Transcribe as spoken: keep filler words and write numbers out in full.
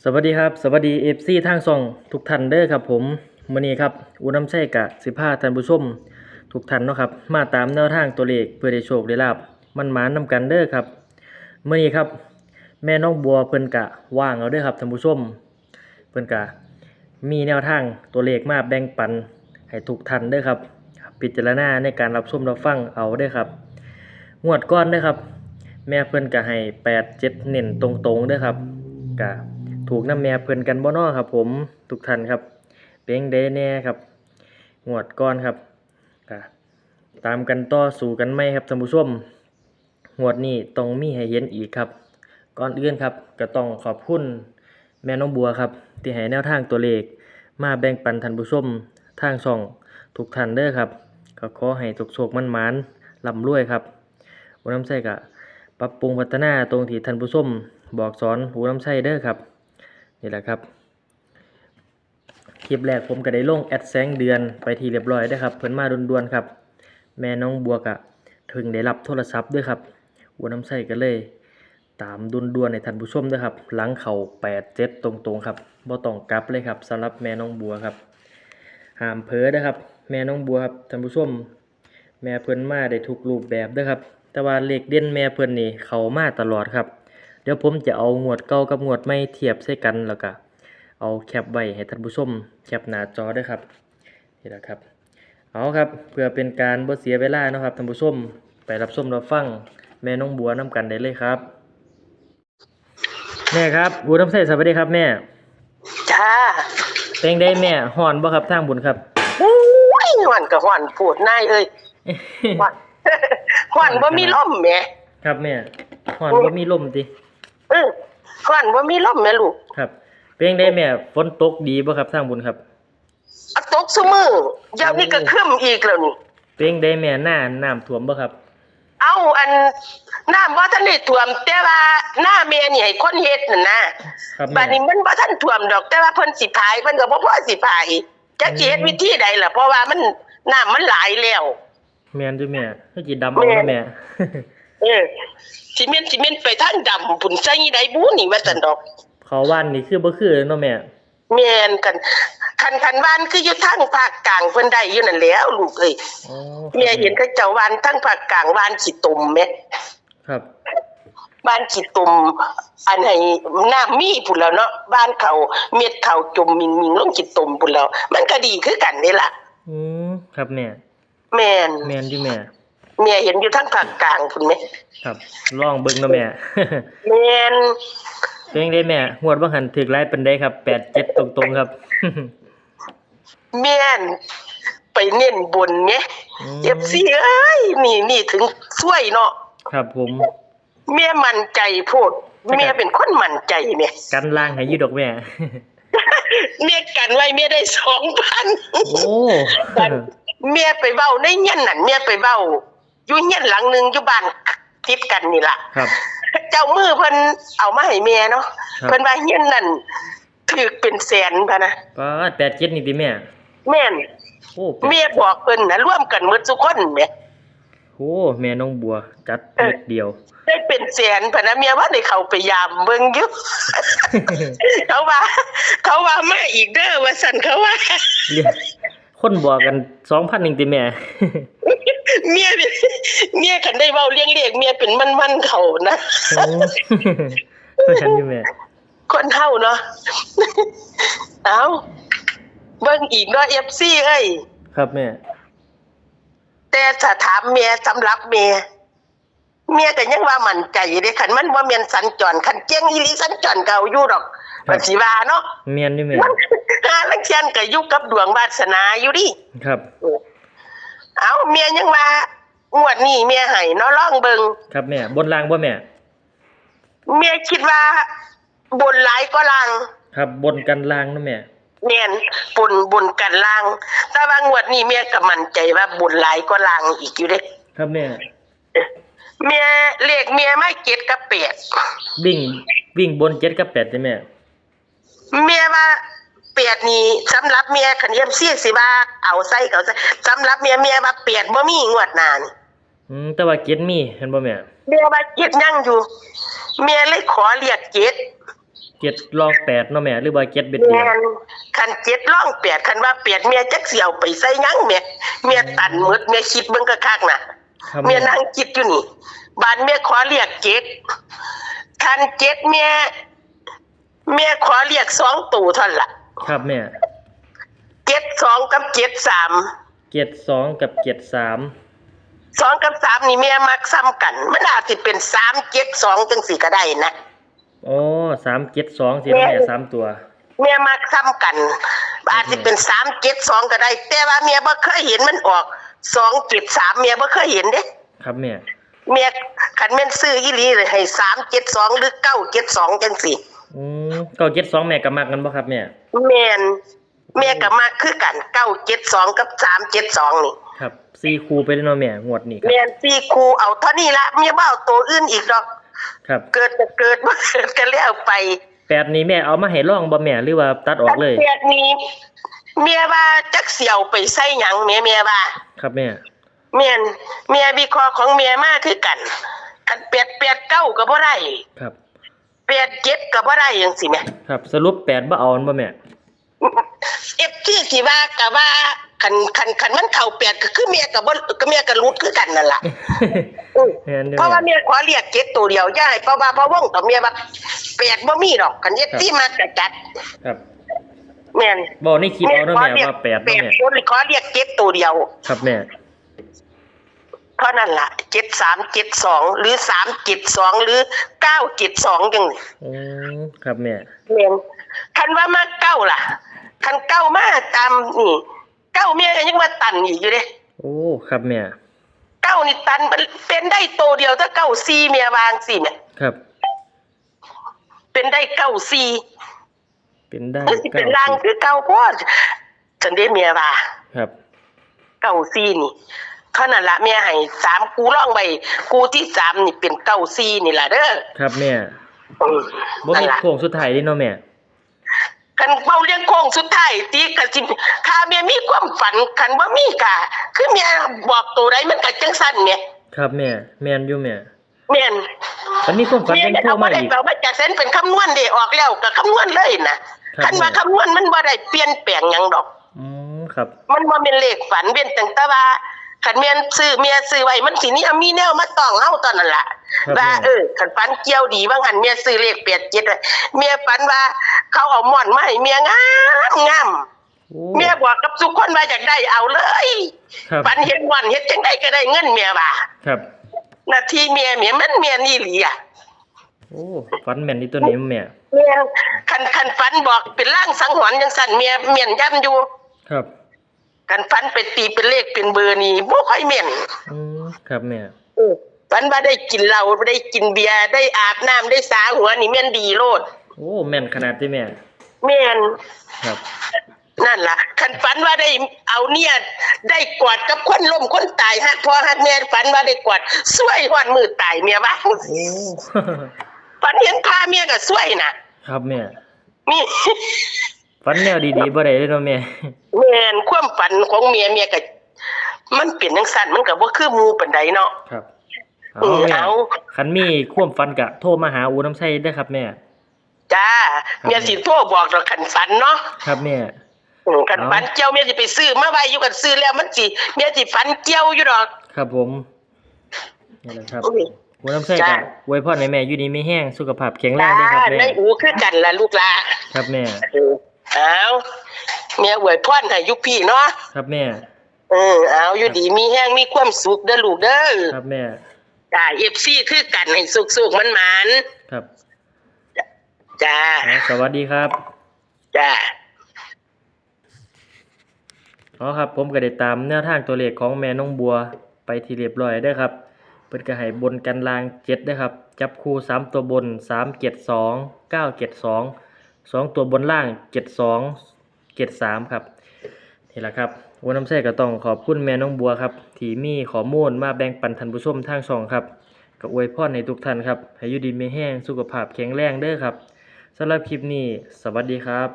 สวัสดีครับ สวัสดี เอฟซี ทางช่องทุกท่านเด้อครับผม มื้อนี้ครับ อุดมชัยกะสิพาท่านผู้ชมทุกท่านเนาะครับ มาตามแนวทางตัวเลขเพื่อได้โชคได้ลาภมันหมานนำกันเด้อครับ มื้อนี้ครับ แม่น้องบัวเพิ่นกะว่างเอาเด้อครับท่านผู้ชม เพิ่นกะมีแนวทางตัวเลขมาแบ่งปันให้ทุกท่านเด้อครับ พิจารณาในการรับชมรับฟังเอาเด้อครับ งวดก่อนเด้อครับ แม่เพิ่นกะให้แปดเจ็ดเน้นตรงๆเด้อครับ กะถูกนำแม่เพิ่นกันบ่น้อครับผม ทุกท่านครับ เป็นไดแน่ครับ งวดก่อนครับ กะตามกันต่อสู้กันใหม่ครับท่านผู้ชม งวดนี้ต้องมีให้เห็นอีกครับ ก่อนอื่นครับ ก็ต้องขอบคุณแม่น้องบัวครับ ที่ให้แนวทางตัวเลขมาแบ่งปันท่านผู้ชมทางช่องทุกท่านเด้อครับ ก็ขอให้โชคๆมันหมานๆร่ำรวยครับ อุดมชัยก็ปรับปรุงพัฒนาตรงที่ท่านผู้ชมบอกสอนอุดมชัยเด้อครับ นี่แหละครับ คลิปแรกผมก็ได้ลงแอดแสงเดือนไปที่เรียบร้อยเด้อครับ เพิ่นมาด่วนๆครับ แม่น้องบัวก็ถึงได้รับโทรศัพท์เด้อครับ อุดมชัยก็เลยตามด่วนๆให้ท่านผู้ชมเด้อครับ หลังเข้าแปดเจ็ดตรงๆครับ บ่ต้องกลับเลยครับ สำหรับแม่น้องบัวครับ ห้ามเผลอเด้อครับ แม่น้องบัวครับท่านผู้ชม แม่เพิ่นมาได้ทุกรูปแบบเด้อครับ แต่ว่าเลขเด่นแม่เพิ่นนี่เข้ามาตลอดครับ เดี๋ยวผมจะเอางวดเก่ากับงวดใหม่เทียบใส่กัน แล้วก็เอาแคปไว้ให้ท่านผู้ชมแคปหน้าจอเด้อครับ นี่แหละครับ เอาครับ เพื่อเป็นการบ่เสียเวลาเนาะครับท่านผู้ชม ไปรับชมรับฟังแม่น้องบัวนำกันได้เลยครับ แม่ครับ อุดมชัยสวัสดีครับแม่ จ้า เป็นไดแม่ ฮ้อนบ่ครับทางบุญครับ โอ้ย ฮ้อนก็ฮ้อนโพดนายเอ้ย ฮ้อน ฮ้อนบ่มีลมแหม ครับแม่ ฮ้อนบ่มีลมติ เออ ฮ้อนบ่มีลมแหมลูก ครับ เป็นไดแม่ ฝนตกดีบ่ครับทางบุญครับ อ่ะ ตกซุมื้อ ยามนี้ก็ครึ้มอีกแล้วนี่ เป็นไดแม่ นาน้ำท่วมบ่ครับ เอ้า อัน น้ำบ่ทันได้ท่วม แต่ว่านาแม่นี่ให้คนเฮ็ดนั่นนะ ครับแม่ บัดนี้มันบ่ทันท่วมดอก แต่ว่าเพิ่นสิผาย เพิ่นก็บ่พอสิผาย จักสิเฮ็ดวิธีใดล่ะ เพราะว่ามัน น้ำมันหลายแล้ว แม่นอยู่แม่ คือสิดำเอาเนาะแม่ เออ สิแม่น สิแม่นไปทางดำพุ้น ใส่ใดบุนี่ ว่าซั่นดอก เขาหว่านนี่คือบ่คือเนาะแม่ แม่น คัน คัน คันหว่านคืออยู่ทางภาคกลางเพิ่นได้อยู่นั่นแหล้วลูกเอ้ย อ๋อ ครับ แม่เห็นเขาเจ้าหว่านทางภาคกลางหว่านขี้ตมแหม ครับ หว่านขี้ตม อันให้น้ำมีพุ้นแหล้วเนาะ หว่านเข้า เม็ดเข้าจมมิ่งๆลงขี้ตมพุ้นแหล้ว มันก็ดีคือกันเด้ล่ะ อืม ครับแม่ แม่น แม่นอยู่แม่ แม่เห็นอยู่ทางภาคกลางพุ้นแหม ครับ ลองเบิ่งเนาะแม่ แม่น เป็นไดแม่ งวดบ่หันถืกหลายปานใดครับ แปดเจ็ดตรงๆครับ แม่น ไปเน้นบนแหม อืม เอฟซี เอ้ย นี่ นี่ถึงซวยเนาะ ครับผม แม่มั่นใจโพด แม่เป็นคนมั่นใจแหม กันล่างให้อยู่ดอกแม่ แม่กันไว้แม่ได้สองพัน โอ้ แม่ไปเว้าในเฮือนนั่น แม่ไปเว้า อยู่เฮือนหลังหนึ่งอยู่บ้านติดกันนี่ล่ะ ครับ เจ้ามือเพิ่นเอามาให้แม่เนาะ ครับ เพิ่นว่าเฮือนนั่นถืกเป็นแสนพะนะ ป๊าด แปดเจ็ดนี่ติแม่ แม่น โอ้ แปด แม่บอกเพิ่นนะ รวมกันหมดซุคนแหม โอ้ แม่น้องบัวจัด เออ เม็ดเดียว ได้เป็นแสนพะนะ แม่ว่าได้เข้าไปยามเบิ่งอยู่ เขาว่า เขาว่ามาอีกเด้อ ว่าซั่นเขาว่า คนบอกกันสองพันหนึ่งติแม่ เมีย เมียคันได้เว้าเรื่องเลข เมียเป็นมันๆเขานะ โอ้ ว่าซั่นอยู่แม่ คนเฮาเนาะ เอ้า เบิ่งอีกเนาะ เอฟซี เอ้ย ครับแม่ แต่ถ้าถามแม่ สำหรับแม่ แม่ก็ยังว่ามั่นใจเด้ คันมันบ่แม่นสัญจร คันเก่งอีหลีสัญจรก็เอาอยู่ดอก ครับ ว่าสิว่าเนาะ แม่นอยู่แม่ มัน หาลางเทื่อก็อยู่กับดวงวาสนาอยู่ดิ ครับ เอ้า แม่ยังว่างวดนี้แม่ให้เนาะ ลองเบิ่ง ครับแม่ บนล่างบ่แม่ แม่คิดว่าบนหลายกว่าล่าง ครับ บนกันล่างเนาะแม่ แม่น บน บนกันล่าง แต่ว่างวดนี้แม่ก็มั่นใจว่าบนหลายกว่าล่างอีกอยู่เด้ ครับแม่ แม่ เลขแม่มาเจ็ดกับแปด วิ่ง วิ่งบนเจ็ดกับแปดติแม่ แม่ว่าแปดนี่สำหรับแม่ คัน เอฟซี สิว่าเอาใส่ก็เอาใส่ สำหรับแม่ แม่ว่าแปดบ่มีงวดหน้านี่ อืม แต่ว่าเจ็ดมี เห็นบ่แม่ แม่ว่าเจ็ดยังอยู่ แม่เลยขอเรียกเจ็ด เจ็ดรองแปดเนาะแม่ หรือว่าเจ็ดเม็ดเดียว แม่น คันเจ็ดรองแปด คันว่าแปด แม่จักสิเอาไปใส่หยังแม่ แม่ตันหมด แม่คิดเบิ่งคักๆน่ะ ครับ แม่ แม่นั่งคิดอยู่นี่ บาดแม่ขอเรียกเจ็ด คันเจ็ดแม่ แม่ขอเรียกสองตัวเท่านั้นล่ะ ครับแม่ เจ็ดสอง กับ เจ็ดสาม เจ็ดสอง กับ เจ็ดสาม สอง กับ สาม นี่แม่มักซ้ำกัน มันอาจสิเป็น สามเจ็ดสอง จังซี่ก็ได้นะ อ๋อ สามเจ็ดสอง สิเนาะแม่ แม่ สามตัว แม่มักซ้ำกัน อาจสิเป็น สามเจ็ดสอง ก็ได้ แต่ว่าแม่บ่เคยเห็นมันออก สองเจ็ดสาม แม่บ่เคยเห็นเด้ ครับแม่ แม่ คันแม่นซื้ออีหลีเลย ให้ สามเจ็ดสอง หรือ เก้าเจ็ดสอง จังซี่ อืม เก้าเจ็ดสอง แม่ก็มักกันบ่ครับแม่ แม่น แม่ก็มักคือกัน เก้าเจ็ดสอง กับ สามเจ็ดสอง นี่ ครับ สี่คู่ไปเลยเนาะแม่ งวดนี้ครับ แม่น สี่คู่ เอาเท่านี้ละ แม่บ่เอาตัวอื่นอีกดอก ครับ เกิดก็เกิด บ่เกิดก็แล้วไป แปด นี่แม่เอามาให้ลองบ่แม่ หรือว่าตัดออกเลย แปด นี่ แม่ว่าจักสิเอาไปใส่หยังแม่ แม่ว่า ครับแม่ แม่น แม่วิเคราะห์ของแม่มาคือกัน คัน แปดแปดเก้า ก็บ่ได้ ครับ แปดเจ็ด ก็บ่ได้จังซี่แหม ครับ สรุป แปด บ่เอาบ่แม่ เอฟซี สิว่าก็ว่า คัน คัน คันมันเข้า แปด ก็คือแม่ก็บ่ ก็แม่ก็หลุดคือกันนั่นล่ะ อืม แม่นอยู่ เพราะว่าแม่ขอเรียก เจ็ด ตัวเดียว อย่าให้ เพราะว่าพะวงต่อแม่ว่า แปด บ่มีดอก คัน เอฟซี ครับ มักก็จัด ครับ แม่น บอกในคลิปเอาเนาะแม่ แม่ขอเรียก ว่า แปด เนาะแม่ แปด ตัวนี่ขอเรียก เจ็ด ตัวเดียว ครับแม่ เท่านั้นล่ะ เจ็ดสามเจ็ดสอง หรือ สามเจ็ดสอง หรือ เก้าเจ็ดสอง จัง อืม ครับแม่ แม่น คันว่ามาเก้าล่ะ คันเก้ามาตามนี่ เก้าแม่ก็ยังว่าตันอีกอยู่เด้ โอ้ ครับแม่ เก้านี่ตัน เป็นได้โตเดียวแต่ เก้าสี่ แม่วาจั่งซี้แม่ ครับ เป็นได้ เก้าสี่ เป็นได้ มันสิเป็น เก้าสี่ ล่างคือเก่าโพด จั่งเด้แม่ว่า ครับ เก้าสี่ นี่ เท่านั้นละ แม่ให้สามคู่รองไว้ คู่ที่สามนี่เป็น เก้าสี่ นี่ล่ะเด้อ ครับแม่ เออ บ่มี นั่นล่ะ โค้งสุดท้ายเด้เนาะแม่ คันเว้าเรื่องโค้งสุดท้ายติ ก็สิ ถ้าแม่มีความฝัน คันบ่มีก็ คือแม่บอกตัวใดมันก็จั่งซั่นแม่ ครับแม่ แม่นอยู่แม่ แม่น คันมีความฝัน แม่ ยังโทร เอาบ่ มา ได้ อีก เอามาจากไส เป็นคำนวณเด้ ออกแล้วก็คำนวณเลยนะ ครับ คันว่า แม่ คำนวณมันบ่ได้เปลี่ยนแปลงหยังดอก อืม ครับ มันบ่แม่นเลขฝัน เว้นตั้งแต่ว่า คันแม่นซื้อ แม่ซื้อไว้ มันสิมี มีแนวมาต้องเฮาตอนนั้นล่ะ ครับ ว่า แม่ เออ คันฝันเกี่ยวดี ว่าหั่นแม่ซื้อเลข แปดเจ็ด ไว้ แม่ฝันว่าเขาเอาหมอนมาให้แม่งามงาม โอ้ แม่บอกกับทุกคนว่าอยากได้เอาเลย ครับ ฝันเห็นหมอน เฮ็ดจั่งใดก็ได้เงินแม่ว่า ครับ หน้าที่แม่ แม่มันแม่นอีหลีอะ โอ้ ฝันแม่นอีตัวนี้แม่ แม่น คัน คันฝันบอกเป็นลางสังหรณ์จั่งซั่น แม่แม่นยำอยู่ ครับ คันฝันไปตีเป็นเลขเป็นเบอร์นี่บ่ค่อยแม่น อืม ครับแม่ เออ ฝันว่าได้กินเหล้า ได้กินเบียร์ ได้อาบน้ำ ได้สระหัวนี่แม่นดีโลด โอ้ แม่นขนาดติแม่ แม่น ครับ นั่นล่ะ คันฝันว่าได้เอาเนี่ย ได้กอดกับคนล้มคนตาย ฮักพ่อฮักแม่ ฝันว่าได้กอด ซวยฮอดมื้อตายแม่ว่า โอ้ ฝันเห็นพระแม่ก็ซวยน่ะ ครับแม่ นี่ ฝันแนวดีๆบ่ได้เลยเนาะแม่ แม่น ความฝันของแม่ แม่ก็ มันเป็นจั่งซั่น มันก็บ่คือหมู่ปานใดเนาะ ครับ เอา อืม แม่ เอา คันมีความฝันก็โทรมาหาอู่นำไชเด้อครับแม่ จ้า ครับ แม่สิโทรบอกดอกคันฝันเนาะ ครับแม่ อืม คัน เอา ฝันเกี่ยวแม่สิไปซื้อมาไว้อยู่ คันซื้อแล้วมันสิ แม่สิฝันเกี่ยวอยู่ดอก ครับผม นี่แหละครับ โอ้ย อู่นำไช จ้า ก็อวยพรให้แม่อยู่ดีมีแฮง สุขภาพแข็งแรงเด้อครับแม่ จ้า นายอูคือกันล่ะลูกหล่า ครับแม่ เออ เอา แม่อวยพรให้อยู่พี้เนาะ ครับแม่ เออ เอา อยู่ดีมีแฮง มีความสุขเด้อลูกเด้อ ครับแม่ จ้า เอฟซี คือกัน ให้สุขๆ หมานๆ ครับ จ้า เอา สวัสดีครับ จ้า เอาครับ ผมก็ได้ตามแนวทางตัวเลขของแม่น้องบัวไปที่เรียบร้อยเด้อครับ เพิ่นก็ให้บนกันล่างเจ็ดเด้อครับ จับคู่สามตัวบน สามเจ็ดสอง เก้าเจ็ดสอง สองตัวบนล่าง เจ็ดสอง เจ็ดสาม ครับ นี่แหละครับ อู่นำไชก็ต้องขอบคุณแม่น้องบัวครับ ที่มีข้อมูลมาแบ่งปันท่านผู้ชมทางช่องครับ ก็อวยพรให้ทุกท่านครับ ให้อยู่ดีมีแฮง สุขภาพแข็งแรงเด้อครับ สำหรับคลิปนี้ สวัสดีครับ